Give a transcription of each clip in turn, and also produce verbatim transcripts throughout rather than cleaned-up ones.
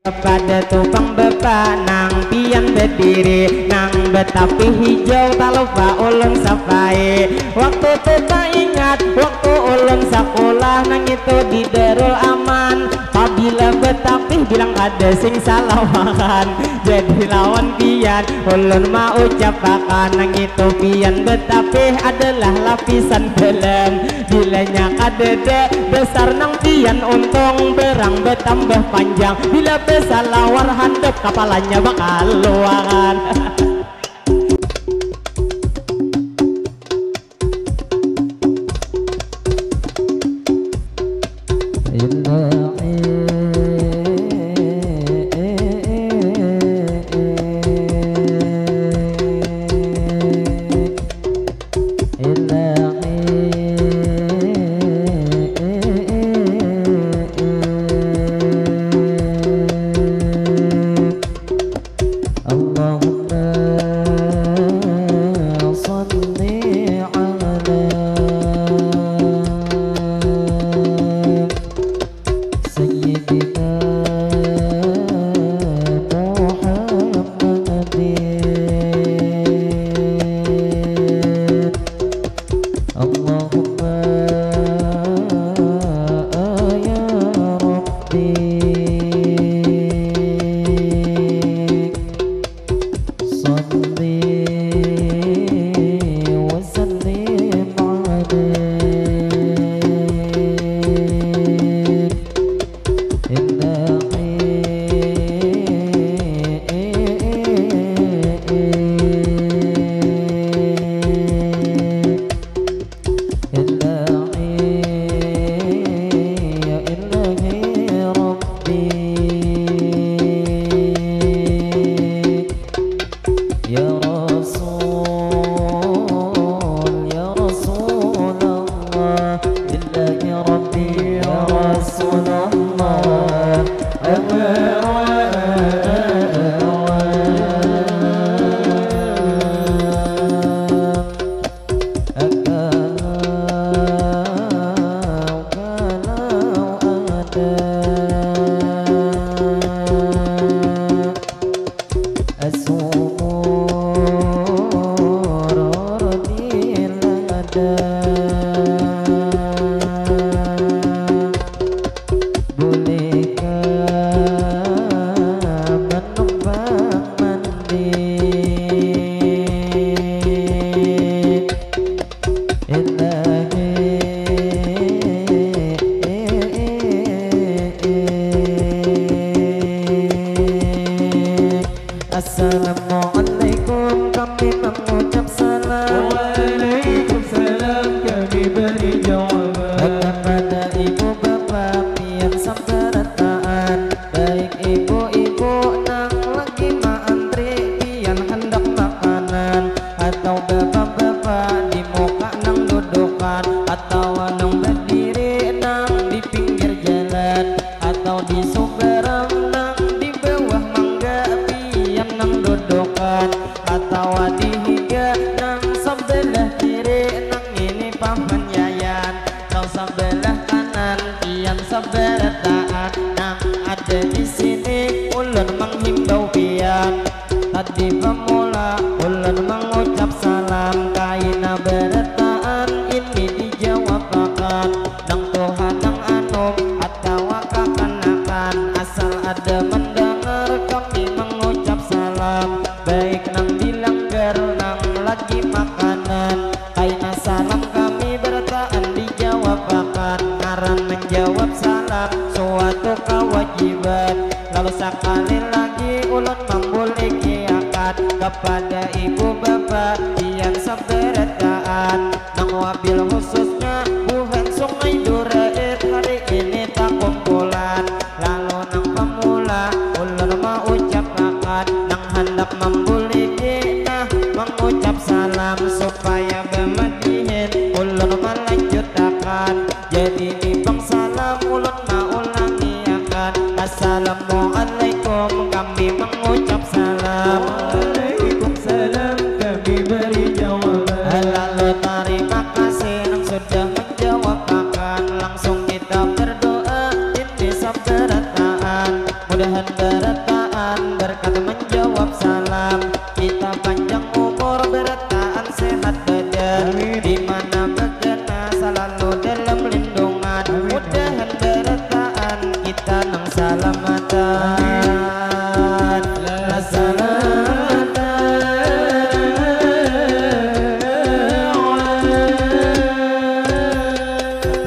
Pada tu pang bapa nang pian badiri, nang batapih hijau talupa ulun sapai. Waktu tu taingat waktu ulun sakulah nang itu di Darul Aman. Pabila batapih bilang kada sing salah makan. Jadi lawan pian ulun maucapakan nang itu pian batapih adalah lapisan dalam. Bilanya kadada dasar nang pian untung berang batambah panjang. Bila basalawar handap kapalanya bakaluaran. اللهم صل على سيدنا محمد. اللهم يا ربي صل وسلم عليه. إلهي، إلهي، يا إلهي ربي، يا رسول، يا رسول الله، بالله ربي يا رسول الله. Kalau, kalau ada sumur di ladang, bulihkah manumpang mandi? Ilahi. Assalamualaikum, kami mengucap salam. Waalaikumsalam, kami beri jawaban. Kepada ibu bapa pian sabarataan, baik ibu-ibu nang lagi maantri pian handak makanan, atau bapa-bapa di muka nang dudukan, atau nang badiri nang di pinggir jalan, atau di subarang nang di bawah mangga pian nang dudukan, atau di higa nang sabalah kiri nang ini paman yayan, nang sabalah kanan pian sabarataan nang ada di sini. Ulun manghimbau pian, tadi bamula ulun mangucap salam, kaina barataan ini dijawabakan nang tuha nang anum atawa kakanakan, asal ada mandangar kami mangucap salam, baik nang di langgar nang lagi makanan, kaina salam kami barataan dijawabakan, ngaran manjawab salam suatu kawajiban. Lalu sakali lagi ulun mambulikiakan kapada ibu bapa pian sabarataan, nang wabil khususnya buhan Sungai Durait hari ini takumpulan. Lalu nang pamula ulun maucapakan, nang handak mambuliki nah mangucap salam, supaya bamadihin ulun malanjutakan. Jadi ni pang salam ulun maulangiakan, Assalamualaikum kami mangucap salam. Waalaikumsalam kami beri jawaban. Lalu tarima kasih nang sudah manjawabakan. Langsung kita berdoa ini sabarataan, mudahan berataan berkat menjawab salam. Kita panjang umur berataan sehat badan. Amin. Di mana begana selalu dalam lindungan. Amin. Mudahan berataan kita nang salamatan. Amin. Salamatan.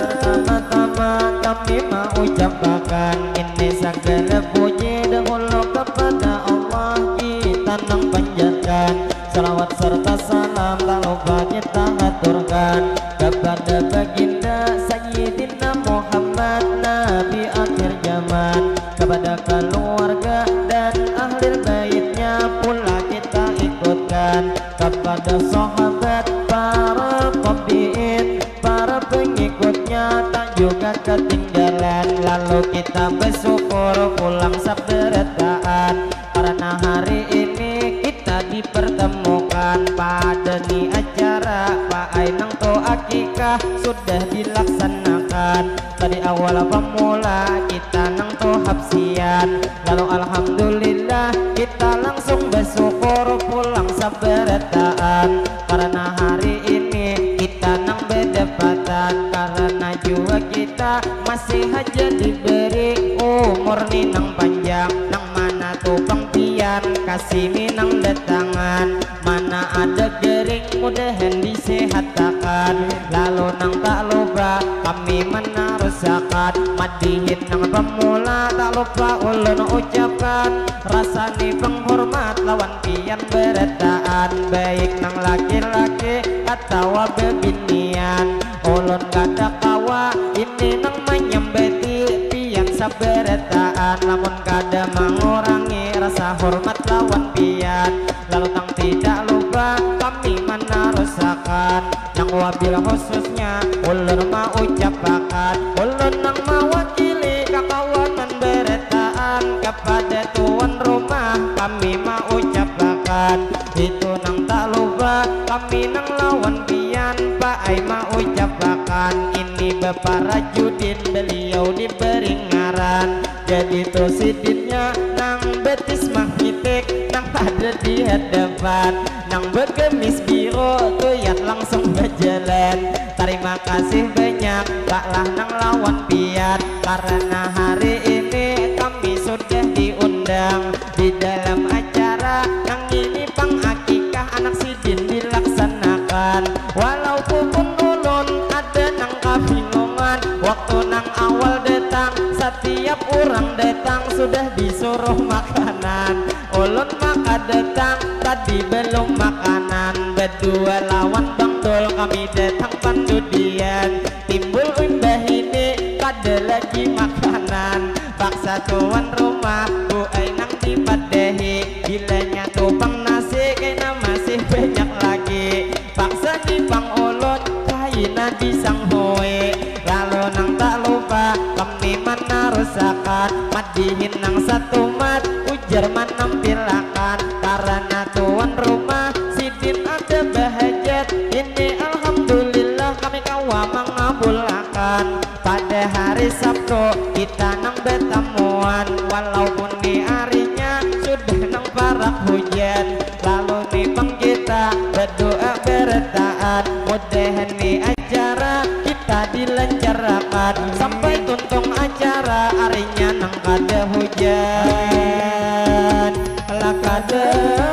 Pertama-tama kami mau ucapakan ini segala puji dahulu kepada Allah kita nang panjatkan. Salawat serta salam tak lupa kita haturkan kepada baginda Sayyidina Muhammad Nabi akhir zaman, kepada keluarga dan ahli baitnya pula kita ikutkan, kepada sahabat, para tabiin, para pengikutnya tak juga ketinggalan. Lalu kita bersyukur pulang sabarataan karena hari ini kita dipertemukan pada ni acara paai nang tu akikah sudah dilaksanakan. Tadi awal pemula kita nang tu hapsian, lalu alhamdulillah kita langsung bersyukur pulang sabarataan karena hari ini kita nang berdapatan karena jua kita masih haja diberi umur ni nang panjang, nang mana tu pang pian kasih ni nang datangan. Mana ada gering mudahan disehatakan. Lalu nang tak lupa kami menarusakan madihin nang pemula tak lupa ulun ucapkan rasa ni penghormat lawan pian berataan baik nang laki-laki atawa bebinian. Ulun kada kawa ini nang manyambati pian sabarataan lamun kada mangurangi rasa hormat lawan pian. Lalu tang tidak lupa kami manarusakan nang wabil khususnya ulun maucapakan ulun nang mawakili kakawanan barataan kepada tuan rumah kami maucapakan itu nang tak lupa kami nang lawan pian paai maucapakan ini bapara judin beliau diberi ngaran. Jadi tu sidinnya nang betis mahitik nang ada di hadapan nang begamis biru tuyat langsung berjalan. Terima kasih banyak pak lah nang lawan pian karena hari ini kami sudah diundang di dalam acara nang ini pang akikah anak sidin dilaksanakan. Walaupun ulun ada nang kabingungan waktu nang awal datang, setiap orang datang sudah disuruh makanan. Ulun maka datang tadi belum makanan, berdua lawan Bang Dul kami datang pandudian. Timbul imbah ini kada lagi makanan, paksa tuan rumah bu ai nang dipadahi. Bilanya tu pang nasi kena masih banyak lagi. Paksa ni pang ulun kaina disanghui. Lalu nang tak lupa kami manarusakan madihin nang satumat ujar manampilakan karana tuan rumah sidin ada bahajat. Ini alhamdulillah kami kawa mangabulakan pada hari Sabtu kita nang batamuan walaupun ni arinya sudah nang parak hujan. Lalu ni pang kita badoa barataan mudahan ni acara kita dilancarakan sampai tuntung acara arinya nang kada hujan lah kada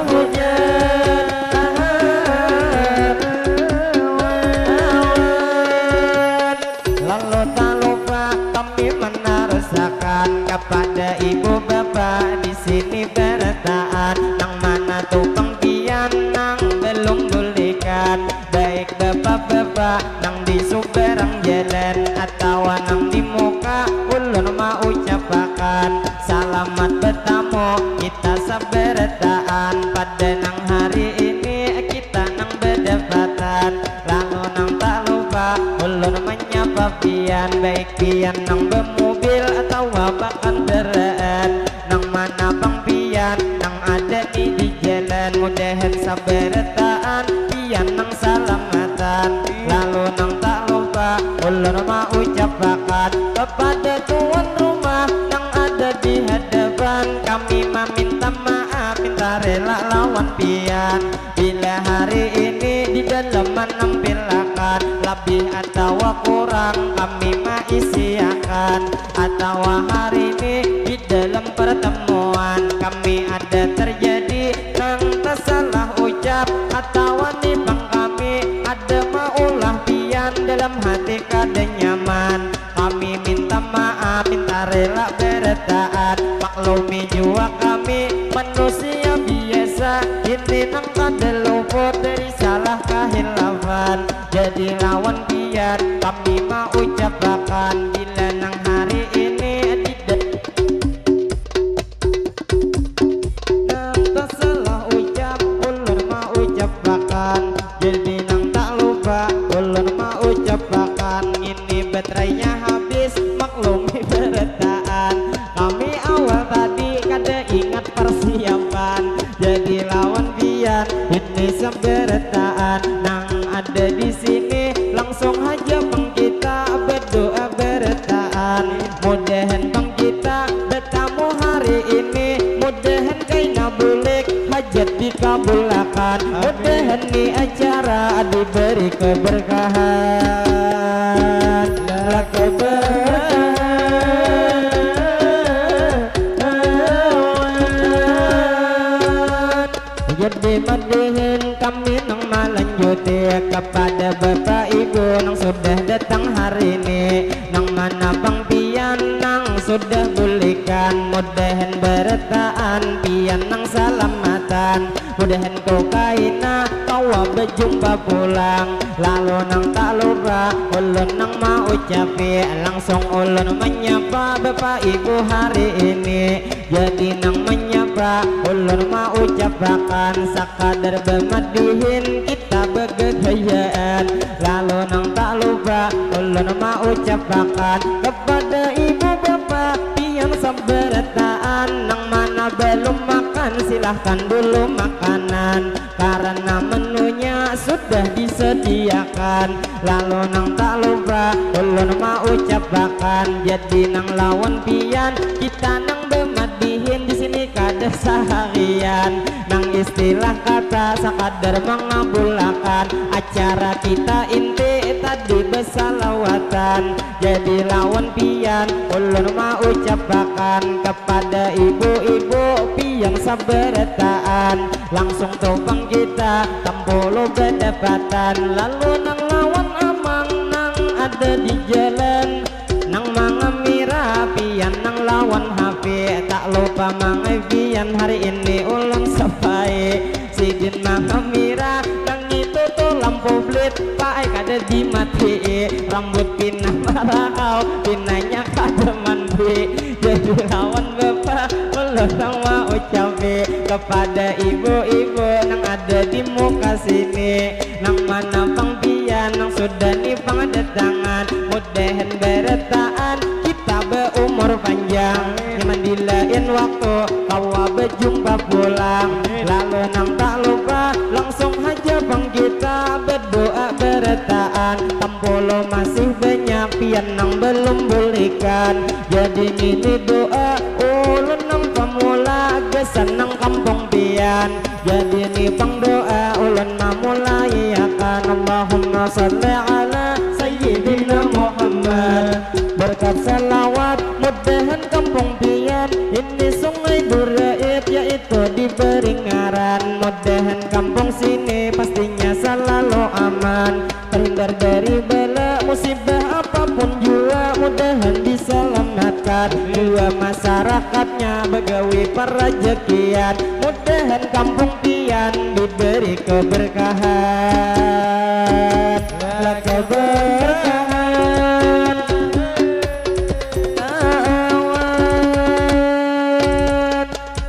hujan. Lalu tak lupa kami menarusakan kepada ibu bapa di sini barataan nang mana tu pang pian nang belum bulikan baik bapa-bapa nang di subarang jalan atawa nang di muka ulun maucapakan salamat batamu kita sabarataan pada nang hari ini kita nang badapatan. Lalu nang tak lupa ulun manyapa pian baik pian nang bamubil atawa bakandaraan nang mana pang pian nang ada ni di jalan mudahan sabarataan pian nang salamatan. Lalu nang tak lupa ulun maucapakan kepada tuan rumah nang ada di hadapan kami Kami maminta maaf, minta rela lawan pian. Bila hari ini di dalam manampilakan, labih atawa kurang kami maisiakan, atawa hari ini di dalam pertemuan kami ada terjadi nang tasalah ucap atawa nipang kami ada maulah pian dalam hati kada nyaman. Kami minta maaf, minta rela beretaat. Maklumi jua kami manusia biasa, ini nang kada luput dari salah kahilafan. Jadi lawan pian kami maucapakan, bila nang hari ini tidak nang tasalah ucap, ulun maucapakan. Jadi nang tak lupa, ulun maucapakan. Ini baterainya habis, maklumi beretaan. Kami awal tadi kada ingat persiapan. Jadi lawan pian, ini samberetaan. Nang ada di sini, langsung haja pang kita berdoa beretaan. Mudahan pang kita betamu hari ini, mudahan kaina bulik hajat dikabulakan. Mudahan ni acara diberi keberkahan. Lah keberkahan. Jadi madihin kami nang malanjuti kepada bapak ibu nang sudah datang hari ini. Nang mana pang pian nang sudah bulikan, mudahan beretaan pian nang salamatan. Mudahan ku kaina kawa bejumpa pulang. Lalu nang tak lupa ulun nang maucapi, langsung ulun menyapa bapak ibu hari ini. Jadi nang menyapa ulun maucapakan, sakadar bemadihin kita begegayaan. Lalu nang tak lupa ulun maucapakan kepada ibu bapa pian sabarataan, nang mana belum makan silahkan dulu makanan, karena menunya sudah disediakan. Lalu nang tak lupa ulun maucapakan, jadi nang lawan pian kita nang bemadihin di sini kada seharian. Nang istilah kata sakadar mengabulakan acara kita inti tadi besalawatan. Jadi lawan pian ulun maucapakan kepada ibu-ibu pian sabarataan, langsung tu pang kita tampulu badapatan. Lalu nang lawan amang nang ada di jalan, nang mangamira pian nang lawan H P, tak lupa mangai pian hari ini ulun sapai. Sidin mangamira nang itu tu lampu blit, paai kada dimatii, rambut pina marahau, pinanya kada mandi. Jadi lawan bapa ulun nang maucapi kepada ibu-ibu nang ada di muka sini, nang mana pang pian nang sudah ni pang ada tangan, mudahan beretaan kita beumur panjang. Nyaman di lain waktu kawa bejumpa pulang. Lalu nang tak lupa langsung haja pang kita berdoa beretaan. Tampulu masih banyak pian nang belum bulikan. Jadi ngini doa ulun nang pamula gasan nang kampung pian. Jadi ni pang doa ulun mamulaiakan. Allahumma salli ala Sayyidina Muhammad. Berkat salawat mudahan kampung pian ini Sungai Durait yaitu diberi ngaran. Mudahan kampung sini pastinya selalu aman, terhindar dari bala musibah apapun jua, mudahan diselamatkan jua masyarakatnya bagawi parajakian. Mudahan kampung pian diberi keberkahan. Lah keberkahan. Awan.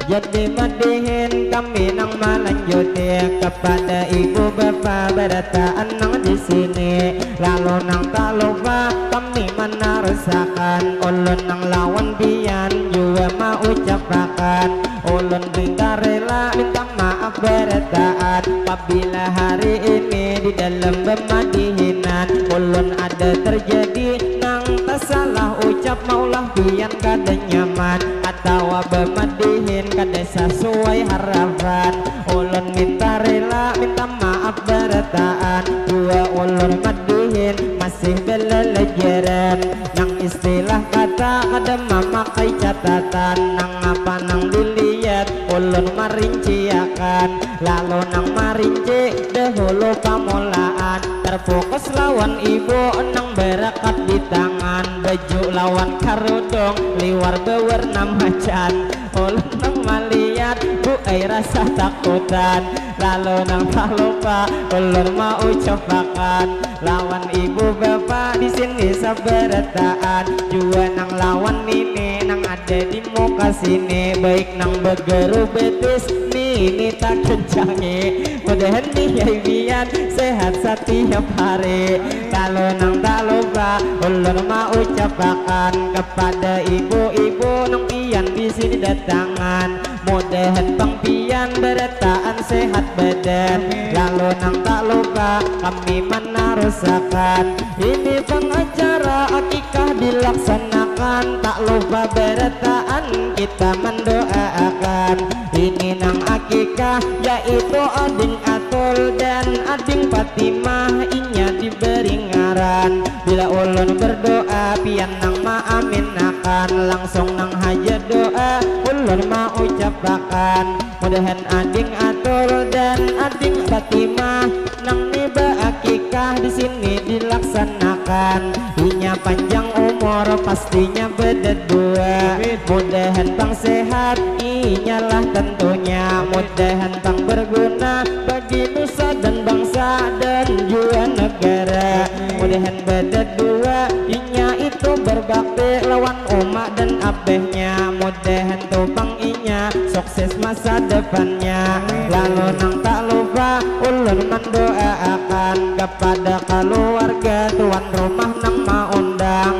Jadi madihin kami nang malanjuti kepada ibu bapa barataan nang di sini. Lalu nang tak lupa kami manarusakan, ulun nang lawan pian jua maucapakan, ulun minta rela minta maaf barataan. Pabila hari ini di dalam bemadihinan ulun ada terjadi nang tasalah ucap maulah pian kada nyaman. Atawa bamadihin kada sasuai harapan. Ulun minta rela, minta maaf barataan. Jua ulun madihin masih balalajaran. Nang istilah kata kada mamakai catatan. Nang apa nang dilihat ulun marinciakan. Lalu nang marinci dahulu pamulaan. Terfokus lawan ibu nang barakat di tangan. Baju lawan karudung liwar bawarna macan. Ulun nang malihat, bu ai rasa takutan. Lalu nang talupa ulun maucapakan. Lawan ibu bapa di sini sabarataan. Jua nang lawan nini nang ada di muka sini. Baik nang bagaru betis nini takencangi. Mudahan ni ai pian sehat satiap hari. Lalu nang talupa ulun maucapakan kepada ibu-ibu nang pian di sini datangan. Mudahan pang pian barataan sehat badan. Lalu nang talupa kami manarusakan. Ini pang acara akikah dilaksanakan. Tak lupa barataan kita mandoaakan. Ini nang akikah yaitu ading Atul dan ading Fatimah, inya diberi ngaran. Bila ulun berdoa, pian nang maaminakan. Langsung nang haja doa ulun maucapakan. Mudahan ading Atul dan ading Fatimah nang ni baakikah di sini dilaksanakan. Inya panjang umur, pastinya badadua. Amin. Mudahan pang sehat, inyalah tentunya. Mudahan pang berguna bagi nusa dan bangsa dan jua negara. Mudahan badadua inya itu berbakti lawan uma dan abahnya. Mudahan tu pang inya sukses masa depannya. Lalu nang tak lupa ulun mendoaakan kepada keluarga tuan rumah nang maundang.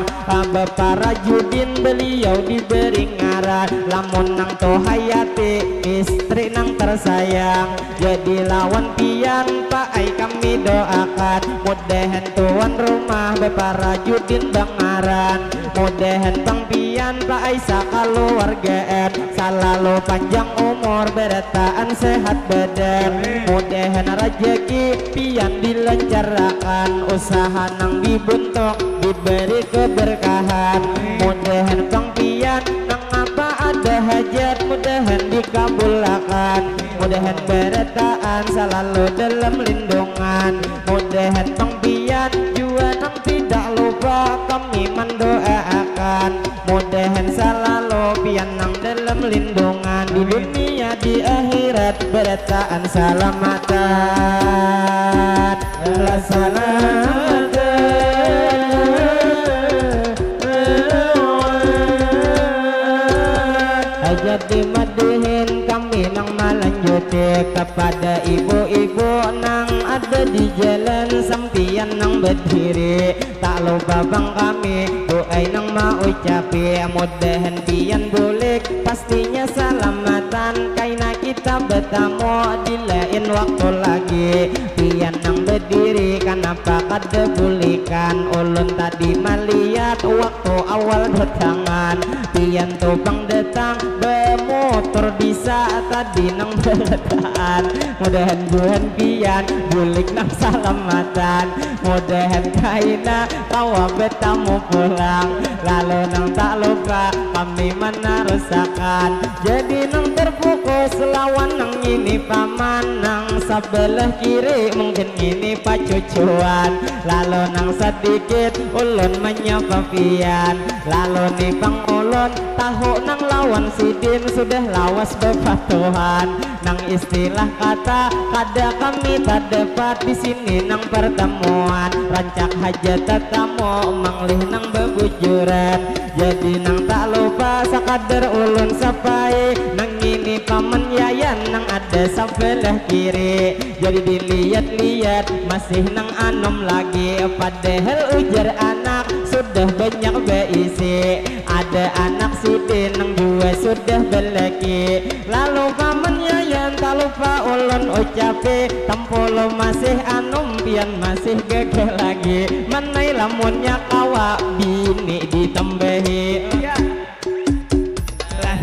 Bapa Rajudin beliau diberi ngaran. Lamun nang tu hayati istri nang tersayang. Jadi lawan pian paai kami doakan. Mudahan tuan rumah Bapa Rajudin bangaran. Mudahan pang pian paai sakaluargaan. Salalu panjang umur, barataan sehat badan. Mudahan rajaki pian dilancarakan. Usaha nang dibuntuk diberi keberkahan. Mudahan pang pian nang apa ada hajat, mudahan dikabulakan. Mudahan barataan salalu dalam lindungan. Mudahan pang pian jua nang tidak lupa kami mendoaakan. Mudahan salalu pian nang dalam lindungan di dunia di akhirat, barataan salamatan. Salamatan. Hajat dimadihin kami nang malanjuti kepada ibu-ibu nang ada di jalan, sampian nang berdiri. Tak lupa pang kami, bu ai nang maucapi, mudahan pian bulik, pastinya salamatan, kaina kita betamu di lain waktu lagi. Pian nang berdiri, kanapa kada bulikan? Ulun tadi malihat waktu awal datangan, pian tu pang datang bamotor bisa tadi nang barataan. Mudahan buhan pian bulik nang salamatan. Mudahan kaina kawa betamu pulang. Lalu nang tak lupa kami manarusakan. Jadi nang terfokus lawan nang ini paman, nang sabelah kiri mungkin ini pacucuan. Lalu nang sedikit ulun menyapa pian. Lalu ni pang ulun tahu nang lawan sidin sudah lawas bepatuhan. Nang istilah kata kada kami tadapat di sini nang pertemuan. Rancak haja tetamu manglih nang bebujuran. Jadi nang tak lupa sakadar ulun sapai. Nang ini paman Yayan nang ada sabelah kiri. Jadi dilihat-lihat masih nang anom lagi. Padahal ujar anak sudah banyak beisi. Ada anak sidin nang jua sudah belaki. Lalu paman Yayan tak lupa ulun ucapi. Tempulu masih anom pian masih gagah lagi. Manai lamunnya kawa bini ditambahi. Iya. Lah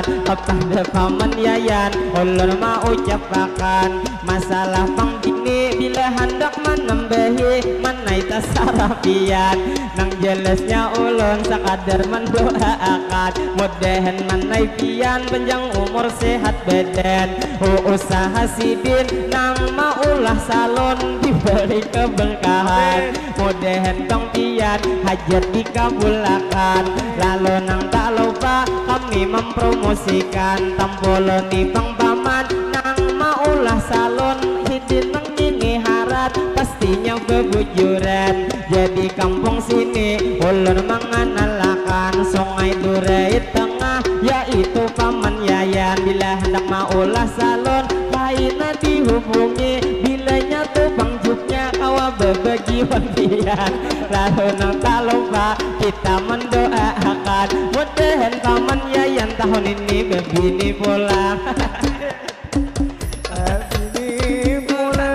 Kepada Paman Yayan, ulun maucapakan, masalah pang bini bila handak manambahi, manai tasarah pian. Nang jelasnya ulun sakadar mandoaakan, mudahan manai pian panjang umur, sehat badan, usaha sidin nang maulah salon diberi keberkahan. Mudahan pang pian hajat dikabulakan. Lalu nang tak lupa kami mempromosikan, tampuluni pang Paman nang maulah salon, hidin nang ini harat, pastinya bebujuran. Jadi kampung sini ulun manganalakan Sungai Durai Tengah, yaitu Paman Yayan. Bila handak maulah salon, kaina dihubungi, bilanya tu pang juknya kawa babagi wan pian. Lalu nang tak lupa kita mendoaakan, mudahan Paman Yayan tahun ini bebini pulang. Bebini pulang.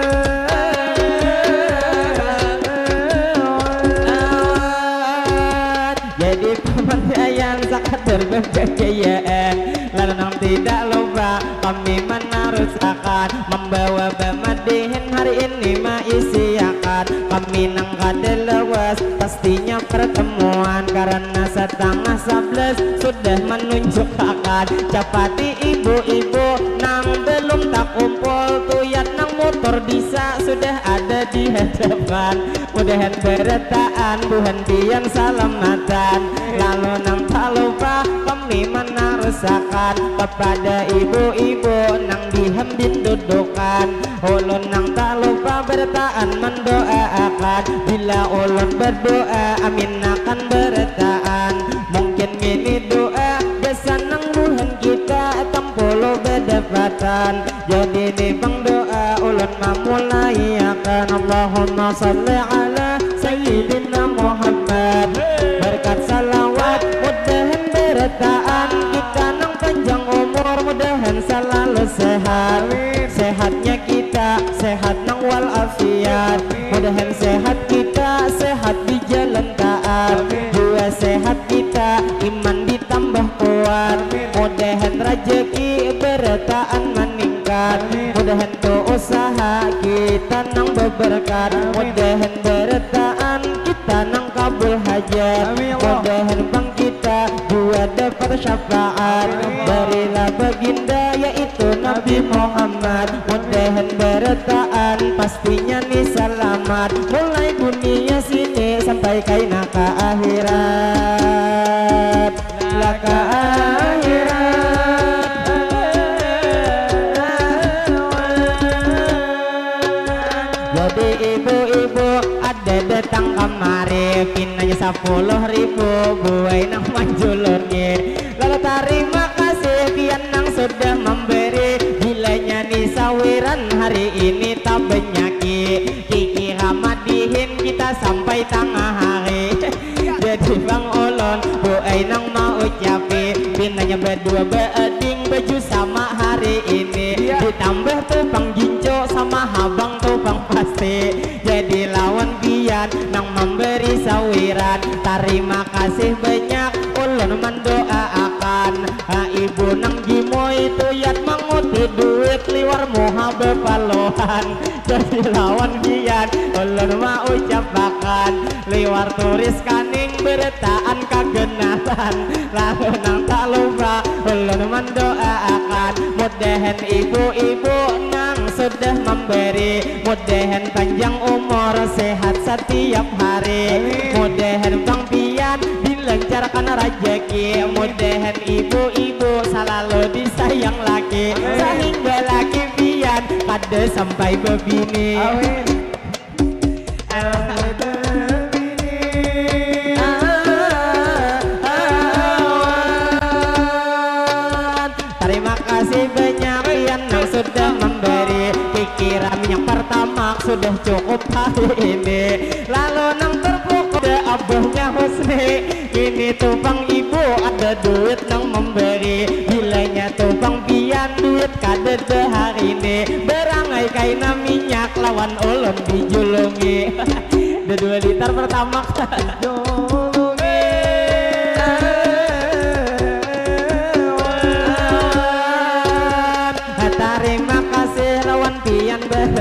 Jadi Paman Yayan sakadar berkejayaan, lalu nang tidak lupa kami menerusakan, membawa bamadihin hari ini maisiakan. Kami nang kada lawas pastinya pertemuan, karena setengah sebelas sudah menunjukkan. Capati ibu-ibu nang belum takumpul, tuyat nang motor bisa sudah ada di hadapan. Mudahan berataan buhan pian salamatan. Lalu nang tak lupa kami menerusakan kepada ibu-ibu nang dihembin dudukan. Ulun nang tak lupa berataan mendoaakan. Bila ulun berdoa, amin akan berataan. Mungkin ngini doa gasan nang buhan kita tampulu badapatan. Jadi ni pang doa ulun mamulaiakan. Allahumma salli ala Sayyidina Muhammad. Berkat salawat mudahan berataan, kita nang panjang umur mudahan selalu sehat. Sehatnya kita, sehat nang walafiat. Mudahan sehat kita, sehat di jalan taat. Jua sehat kita, iman ditambah kuat. Mudahan rajaki berataan maningkat. Mudahan tu usaha kita nang beberkat. Mudahan berataan kita nang kabul hajat. Amin, ya Allah. Mudahan pang kita jua dapat syafaat. Amin. Barilah baginda yaitu Nabi Muhammad. Mudahan berataan pastinya ni salamat. Mulai dunia sini sampai kaina ka akhirat. Lah ka akhirat. Jadi ibu-ibu ada datang kamari, pinanya sapuluh ribu, buai nang manjulungi. Lalu tarima kasih pian nang sudah memberi, bilanya ni sawiran hari ini tabanyaki. Kikira madihin kita sampai tangah hari. Jadi pang ulun buai nang maucapi, pinanya badua baading baju sama hari ini. Iya. Ditambah tu pang gincu sama habang tu pang pasti. Jadi lawan pian nang memberi sawiran, tarima kasih banyak ulun mendoaakan. Ha, ibu nang gimoi tuyat manguti duit liwar muha bapaluhan. Jadi lawan pian ulun maucapakan, liwar turis kaning berataan kaganalan. Lalu nang tak lupa ulun mendoaakan, mudahan ibu-ibu nang sudah memberi, mudahan panjang umur sehat setiap hari. Amin. Mudahan pang pian dilancarkan rajaki, mudahan ibu-ibu selalu disayang laki. Amin. Sehingga laki pian kada sampai bebini. Amin. Tarima kasih banyak pian nang sudah memberi. Pikiran yang pertama sudah cukup hari ini. Lalu nang terpukul abahnya Husni. Ini tu pang ibu ada duit nang memberi. Bilanya tu pang pian duit kadada hari ini. Berangai kaina minyak lawan ulun dijulungi. Ada dua liter pertama. Julungi.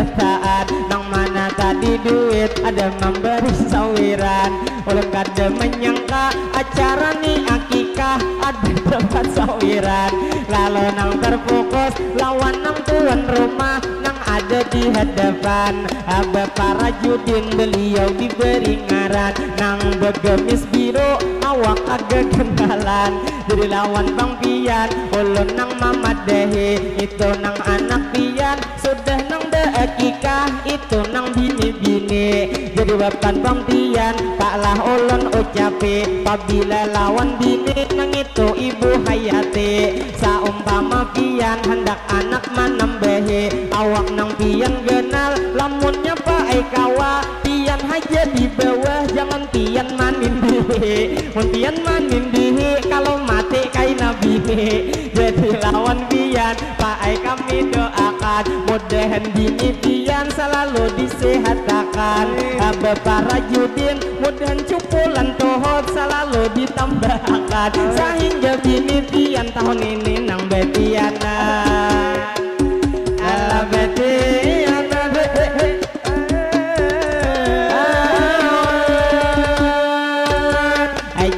berataan, nang mana tadi duit ada memberi sawiran. Ulun kada menyangka acara ni akikah ada tempat sawiran. Lalu nang terfokus lawan nang tuan rumah nang ada di hadapan. Abah Parajudin beliau diberi ngaran nang begamis biru awak aga gandalan. Jadi lawan Bang Pian ulun nang mamadahi itu nang anak pian sudah nang beakikah itu nang bini-bini. Jadi wapan Bang Pian taklah ulun ucapi pabila lawan bini nang itu Ibu Hayati. Saumpama pian handak anak manambahi awak nang pian ganal lamunnya paai kawa pian haja di bawah jangan pian manindihi. Mun pian manindihi kalau mati kaina bini. Jadi lawan pian paai kami doakan mudahan bini pian selalu disehatakan. Abah Parajudin mudahan cupulan tohot selalu ditambahakan sehingga bini pian tahun ini nang betiana. Ala betiana.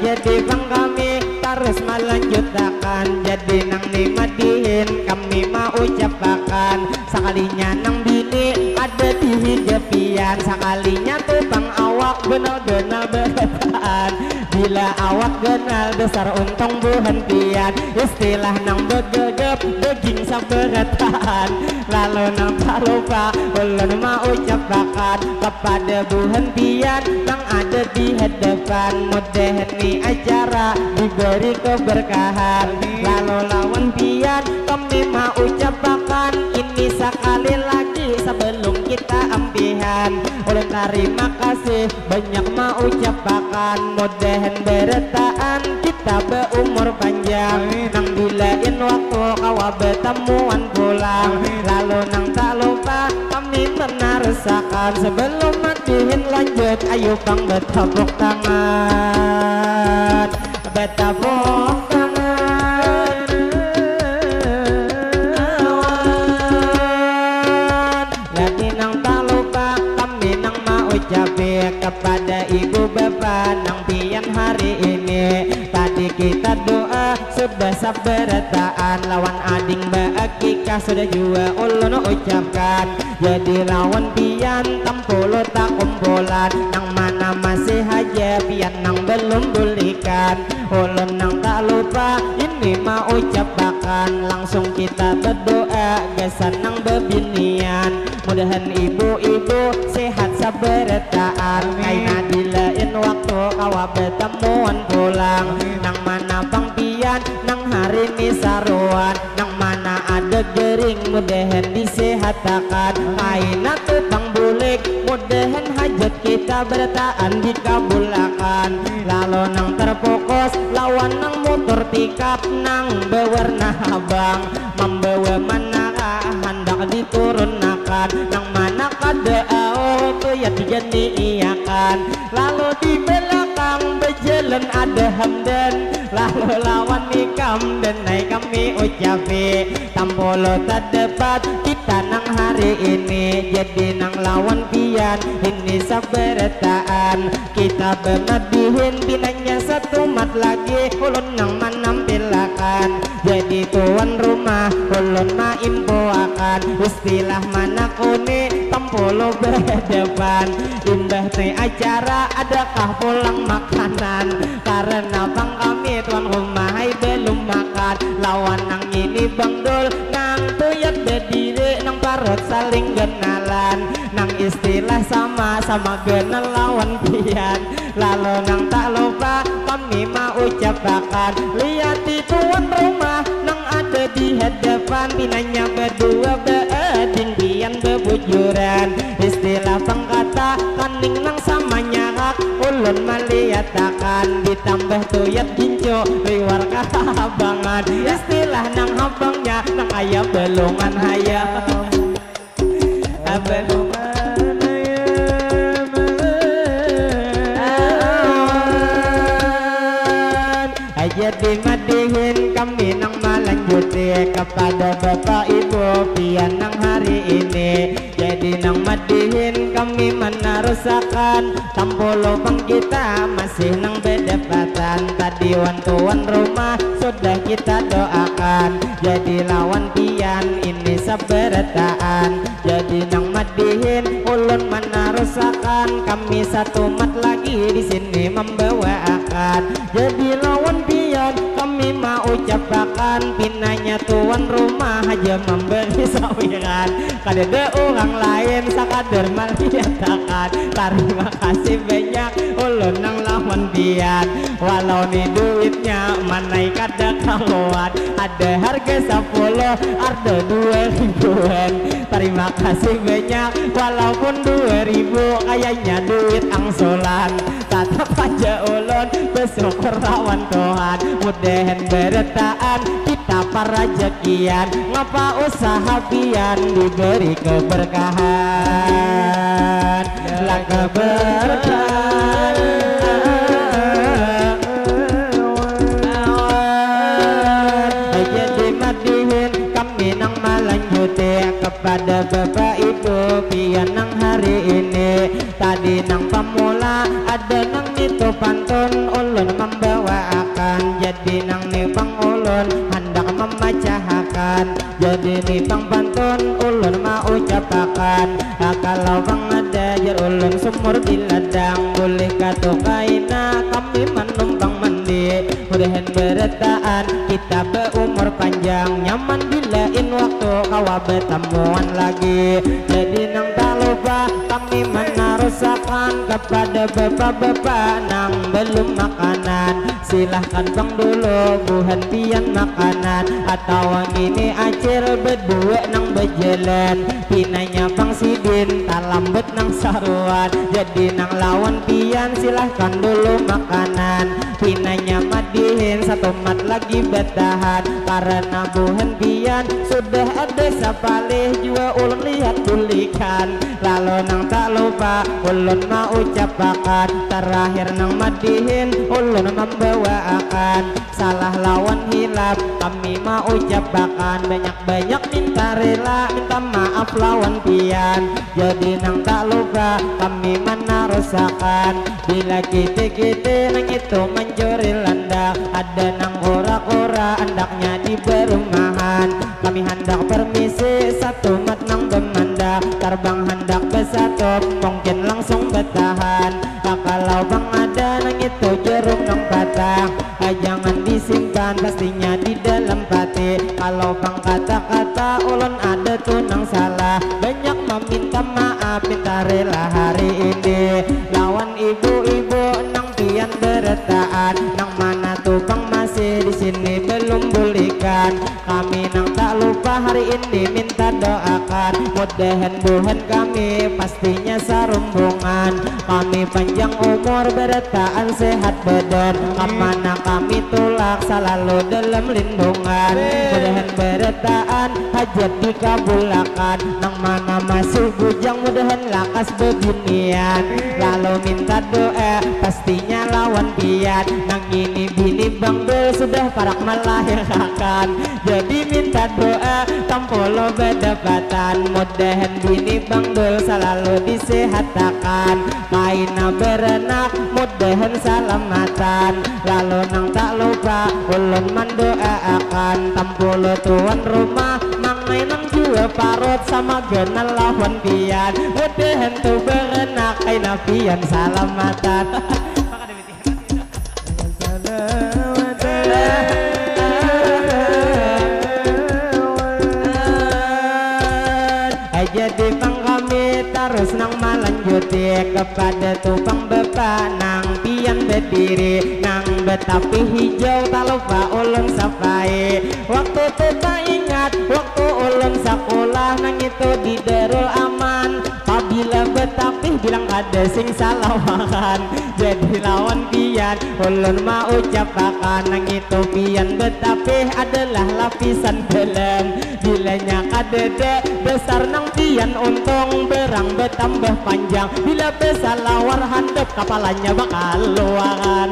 Jadi bang kami terus melanjutakan jadi nang ni madihin kami mau ucapakan sakalinya nang bini ada di hidup pian sakalinya tu bang awak benar-benar berataan bila awak ganal besar untung buhan pian istilah nang begegep daging sabarataan lalu nang tak lupa ulun mau ucapakan kepada buhan pian nang ada di hadapan mudahan ni acara diberi keberkahan lalu lawan pian kami mau ucapakan ini sekali lagi sebelum kita ampihan ulun terima kasih banyak mau ucapakan mudahan berataan kita beumur panjang nang dilain waktu kawa betamuan pulang lalu nang tak lupa kami menarusakan sebelum madihin lanjut ayo pang betepuk tangan betepuk tangan lagi nang tak lupa kami nang mau ucapi kepada ibu bapa nang pian hari ini tadi kita doa sudah sabarataan lawan ading baakikah sudah jua ulun ucapkan jadi lawan pian tampulu takumpulan nang mana masih haja pian nang belum bulikan ulun nang tak lupa ini mau ucapakan langsung kita berdoa gasan nang bebinian mudahan ibu-ibu sehat sabarataan kaina dilain waktu kawa betamuan pulang nang mana pang pian nang hari ni saruan nang mana ada gering mudahan disehatakan kaina tu pang bulik mudahan hajat kita berataan dikabulakan lalu nang terfokus lawan nang motor pikap nang bewarna habang membawa manara handak diturunakan nang mana kada au tu ya digani iakan lalu di belakang bejalan ada Hamdan lalu lawan ikam dan naik kami ucapi tampolo terdapat kita nang hari ini jadi nang lawan pian ini sabarataan kita bemadihin pinanya satumat lagi ulun nang manampilakan jadi tuan rumah ulun maimpuakan istilah manakuni tampolo berhadapan imbah teh acara adakah pulang makanan karena bang kami tuan rumah hai belum makan lawan nang ini bang dul nang tuyat berdiri nang parut saling genalan nang istilah sama sama genal lawan pian lalu nang tak lupa kami mau ucapakan liati tuan rumah nang ada di hadapan pinanya berdua beading pian bebujuran istilah pengkata kaning nang sama nyarak ulun meliatakan ditambah tuyat gincu liwar kahabangan istilah nang habangnya nang ayam belungan hayam jadi madihin kami nang malanjuti kepada bapak ibu pian nang hari ini jadi Madihin kami manarusakan, tampulu pang kita masih nang badapatan. Tadi wan tuan rumah sudah kita doakan, jadi lawan pian ini sabarataan. Jadi nang madihin ulun manarusakan, kami satumat lagi di sini mambawaakan. Jadi lawan pian kami maucapakan, pinanya tuan rumah haja mambari sawiran. Kadada urang lain sakadar malihatakan. Tarima kasih banyak ulun nang lawan pian. Walau ni duitnya manai kada karuan, ada harga sapuluh, ada dua ribuan. Tarima kasih banyak, walaupun dua ribu kayanya duit angsulan. Tatap haja ulun basyukur lawan Tuhan. Mudahan barataan kita parajakian. Ngapa usaha pian diberi keberkahan. Lah keberkahan. Jadi madihin kami nang malanjuti kepada bapak ibu pian nang hari ini. Tadi nang pamula ada nang nitu pantun ulun mambawaakan. Jadi nang ni pang ulun handak mamacahakan. Jadi ni pang pantun ulun maucapakan. Ah, kalau pang ada jar ulun sumur di ladang, bulih katu kaina kami manumpang mandi. Mudahan barataan kita baumur panjang, nyaman di lain waktu kawa batamuan lagi. Jadi nang tak lupa kami manarusakan kepada bapa-bapa nang belum makanan. Silahkan pang dulu buhan pian makanan, atawa ngini acil badua nang bajalan. Pinanya pang sidin talambat nang saruan. Jadi nang lawan pian silahkan dulu makanan. Pinanya madihin satumat lagi batahan, karena buhan pian sudah ada sapalih jua ulun lihat bulikan. Lalu nang tak lupa ulun maucapakan, terakhir nang madihin ulun mambawaakan. Salah lawan hilap kami maucapakan, banyak-banyak minta rela, minta maaf lawan pian. Jadi nang tak lupa kami manarusakan, bila kita-kita nang itu mancuri landak, ada nang kura-kura andaknya di perumahan. Kami handak permisi satumat nang bamandak, tarbang handak basatup mungkin langsung batahan. Kalau pang ada nang itu jarum nang patah, ah, jangan disimpan, pastinya di dalam pati. Kalau pang kata-kata ulun ada tu nang salah, banyak maminta maaf, minta rela hari ini lawan ibu-ibu nang pian barataan, nang mana tu pang masih di sini belum bulikan. Kami nang tak lupa hari ini minta doakan, mudahan buhan kami pastinya sarumbungan. Kami panjang umur, barataan, sehat badan, kamana kami tulak salalu dalam lindungan. Mudahan barataan hajat dikabulakan, nang mana masih bujang mudahan lakas babinian. Lalu minta doa pastinya lawan pian, nang ini bini Bang Dul sudah parak melahirakan. Jadi minta doa tampolo badapatan, mudahan bini Bang Dul salalu disehatakan, kaina baranak mudahan salamatan. Lalu nang tak lupa ulun mandoaakan tampolo tuan rumah, mangai nang jua parut sama ganal lawan pian, mudahan tu baranak kaina pian salamatan. Jadi pang kami tarus nang malanjuti kepada tu pang bapa nang pian badiri nang batapi hijau, talupa ulun sapai. Waktu tu taingat waktu ulun sakulah nang itu di Darul Aman. Pabila batapih bilang kada sing salawahan. Jadi lawan pian ulun maucapakan nang itu pian batapih adalah lapisan dalam. Bilanya kadada dasar nang pian untung berang batambah panjang. Bila basalawar handap kapalanya bakaluaran.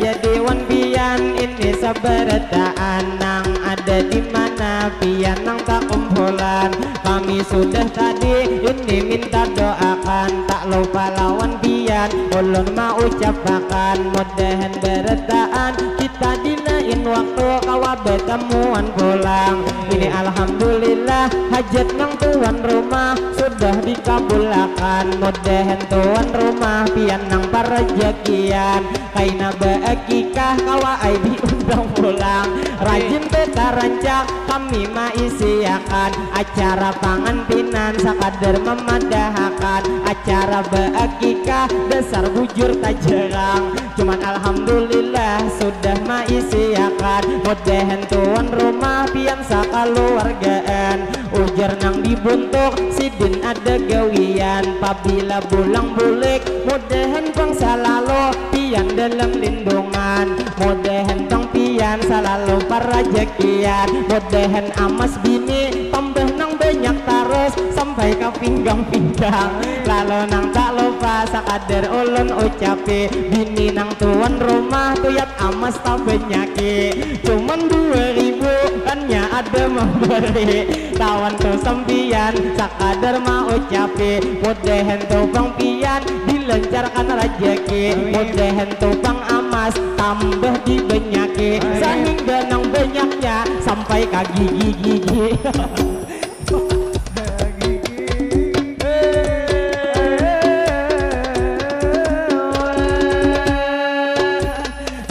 Jadi Wan pian ini sabarataan nang ada di mana pian nang takumpulan. Kami sudah tadi ini minta doakan, tak lupa lawan pian ulun maucapakan mudahan barataan kita di lain waktu kawa batamuan pulang. Ini alhamdulillah hajat nang tuan rumah sudah dikabulakan. Mudahan tuan rumah pian nang parajakian kaina baakikah kawa ai diundang pulang. Rajin beta rancak kami maisiakan acara pangantinan sakadar mamadahakan acara baakikah dasar bujur tajarang. Cuman alhamdulillah sudah maisiakan mudahan tuan rumah pian sakaluargaan. Ujar nang dibuntuk sidin ada gawian pabila bulang bulik mudahan pang salalu pian dalam lindungan. Mudahan pang pian salalu parajakian mudahan amas bini tambah nang banyak tarus sampai ka pinggang-pinggang. Lalu nang tak lupa sakadar ulun ucapi bini nang tuan rumah tuyat amas tabanyaki cuman dua ribu hanya ada memberi. Lawan tu sampiyan sakadar maucapi mudahan tu pang pian dilancarkan rajaki mudahan tu pang amas tambah dibanyaki sahingga nang banyaknya sampai ka gigi-gigi.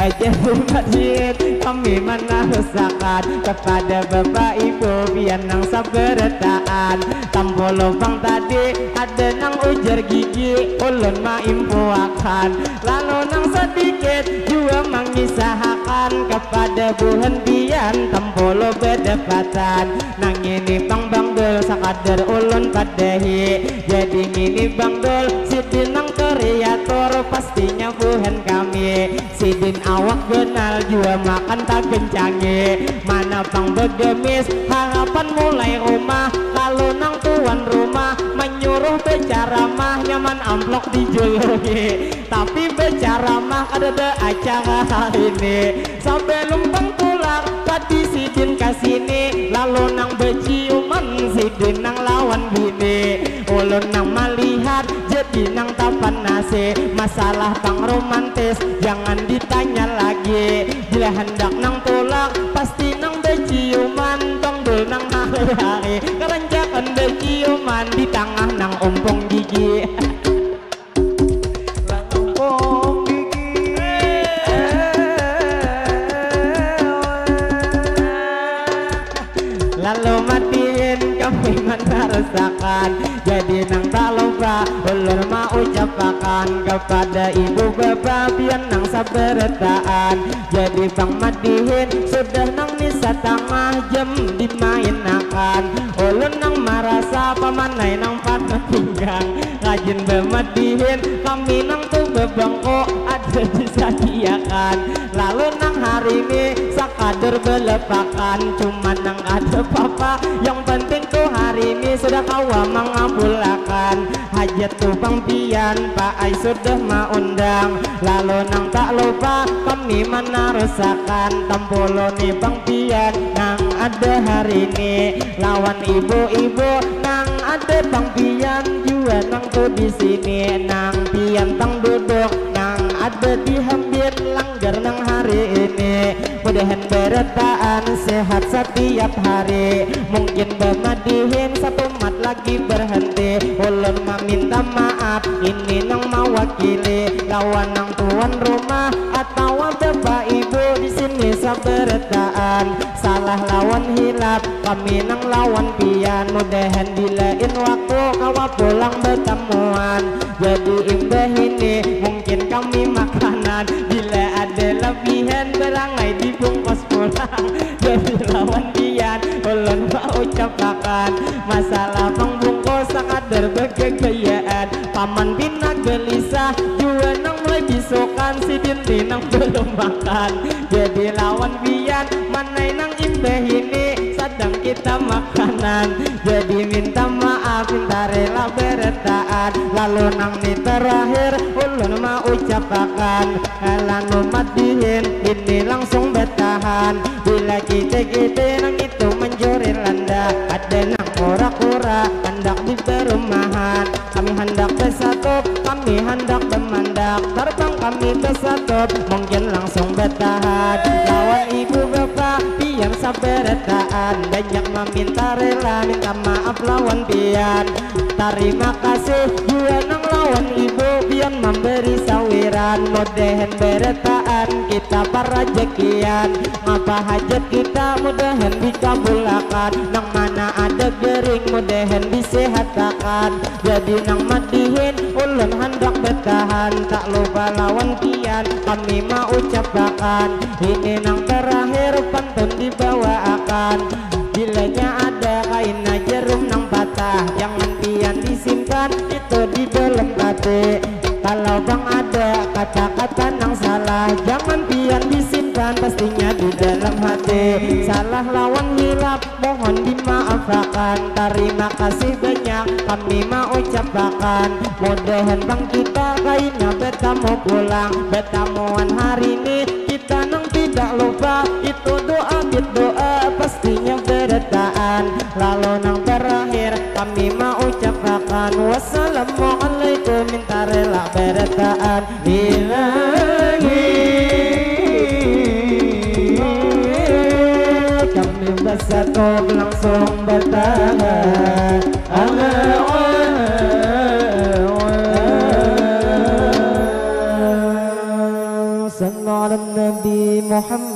Aja hadirin kami manarusakan kepada bapak ibu pian nang sabarataan. Tampolo pang tadi ada nang ujar gigi ulun maimpuakan lalu nang sedikit jua mangisahakan kepada buhan pian tampolo badapatan. Nang ini pang bangdul sakadar ulun padahi jadi ngini bangdul sidin nang kreator pastinya buhan kami. Sidin awak ganal jua makan tagencangi mana pang begemis harapan mulai rumah lalu nang tuan rumah manyuruh becaramah nyaman amplok dijuluhi tapi becaramah kadada acara hari ini. Sabalum pang tulak tadi sidin kasini lalu nang beciuman sidin nang lawan bini. Ulun nang malihat jadi nang tapanasi masalah pang romantis jangan ditanya lagi. Bila handak nang tulak pasti nang beciuman tongdul nang hari-hari karancakan beciuman di tangah nang umpung gigi. Langkung gigi. Lalu matiin kami manarusakan jadi nang tak lupa ulun maucapakan kepada ibu bapa pian nang sabarataan. Jadi pang madihin sudah nang ni satangah jam dimainakan. Ulun nang marasa pamanai nang panas pinggang. Rajin bamadihin kami nang tu babangko ada disadiakan. Lalu nang hari ni sakadar balapakan cuman nang kada papa yang penting tu hari ni sudah kawa mangabulakan. Hajat tu pang pian paai sudah maundang. Lalu nang tak lupa kami manarusakan tampulu ni pang pian nang ada hari ni lawan ibu-ibu nang ada pang pian jua nang tu di sini nang pian pang duduk nang ada di hambin langgar nang hari ini. Mudahan barataan sehat satiap hari. Mungkin bamadihin satumat lagi berhenti. Ulun maminta maaf ini nang mawakili lawan nang tuan rumah atawa bapa ibu di sini sabarataan. Salah lawan hilap kami nang lawan pian. Mudahan di lain waktu kawa pulang batamuan. Jadi imbah ini mungkin kami makanan bila ada labihan barangai dibungkus pulang. Jadi lawan pian ulun maucapakan masalah pang bungkus sakadar bagagayaan. Paman pina gelisah jua nang mulai bisukan sidin ni nang balum makan. Jadi lawan pian manai nang imbah ini sadang kita makanan. Jadi minta maaf minta rela barataan. Lalu nang ni terakhir ulun maucapakan Kalanu madihin ini langsung batahan. Bila kita-kita nang itu mencuri landa, ada nang kura-kura handak di perumahan. Kami handak bersatu, kami handak bemandak. Terbang kami bersatu, mungkin langsung batahan. Lawan ibu bapa pian sabarataan, banyak meminta rela, minta maaf lawan pian. Tarima kasih jua nang lawan ibu pian memberi sawiran. Mudahan berataan kita parajakian. Ngapa hajat kita mudahan dikabulakan. Nang mana ada gering mudahan disehatakan. Jadi nang madihin ulun handak batahan. Tak lupa lawan pian kami maucapakan. Ini nang terakhir pantun dibawaakan. Bilanya ada kaina jarum nang patah, jangan pian disimpan itu di dalam hati. Kalau bang ada kata-kata nang salah, jangan pian disimpan, pastinya di dalam hati. Salah lawan hilap mohon dimaafakan. Tarima kasih banyak kami maucapakan. Mudahan bang kita kaina batamu pulang. Batamuan hari ini kita nang tidak lupa. Itu doa bit doa pastinya berataan. Lalu nang terakhir kami maucapakan wassalamualaikum, minta rela berataan. Bilangi kami bersatu langsung bertahan. Sallallahu Nabi Muhammad.